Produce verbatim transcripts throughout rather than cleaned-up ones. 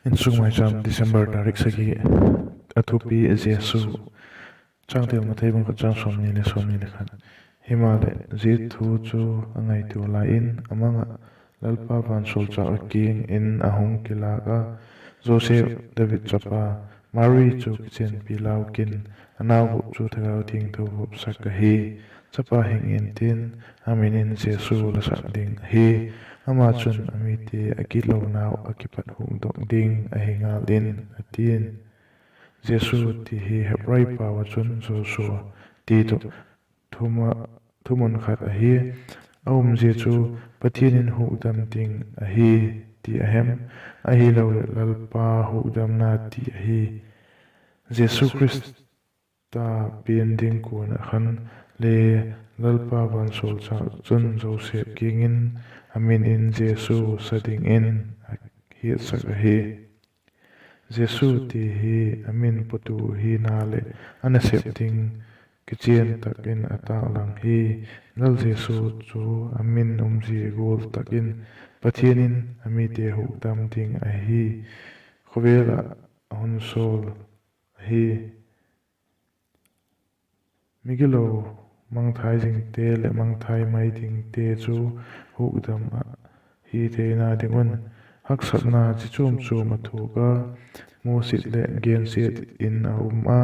Insung Maicham, December tarik sagi. A thupi: Jesu. Changtel: Mathai bung khat, chang sawmni le sawmni le khat. Himaleh, zia thu chu a ngaitua lai in, a mang ah Lalpa vansawlchâk a kiang in a hung kilâk a, Joseph, David chapa, Mari chu kichianpi lau kin, a nau gup chu Thagau Thiangtho vopsak ahi. Chapa hing intin, a min in Jesu la sak ding ahi. Ama chun a mite a gitlonau a kipat hukdok ding ahi ngal in, a ti'n. Jesu ti hi Hebrai pau ah chun Joshua ti tawh thumun khat ahi. A umzia chu Pathian in hukdam ding ahi ti a hem, ahiloleh Lalpa hukdamna ti ahi. Jesu Khrista pian ding kuan ah khan le Lalpa vansawlchâk chun Joseph kiang in a min in Jesu sa dingin a hiatsak ahi. Jesu ti hi a min patu hina leh a nasep ding kichian tak in a tâklang hi. Lal Jesu chu a min umzia gual tak in Pathian in a mite hukdam ding ahi khawvel ah a hun sawl ahi. Migilo mangthai zingte leh mangthai mai dingte chu hukdam ah hi theina ding un, haksatna chi chuam chuam a thuak a, musit leh gensiat in a um a,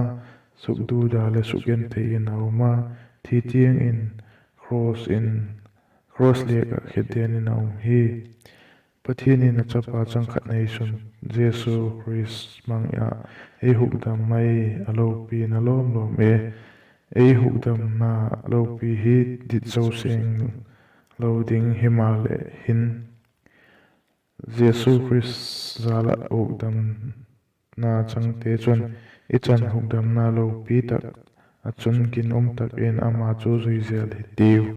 sukduda leh sukgenthei in a um a, thi tiang in cross liak ah khetden in a um hi. Pathian in a chapa changkhat neisun Jesu Khrist mang ah ei hukdam mai a lopina lawm lawm e. Ei hukdamna lopi hi dit zo seng lo ding himaleh hin, Jesu Khrist jal ah hukdamna changte chun i chan hukdamna lopi tak ah chun ginum tak in ama chu zui zel hitiu.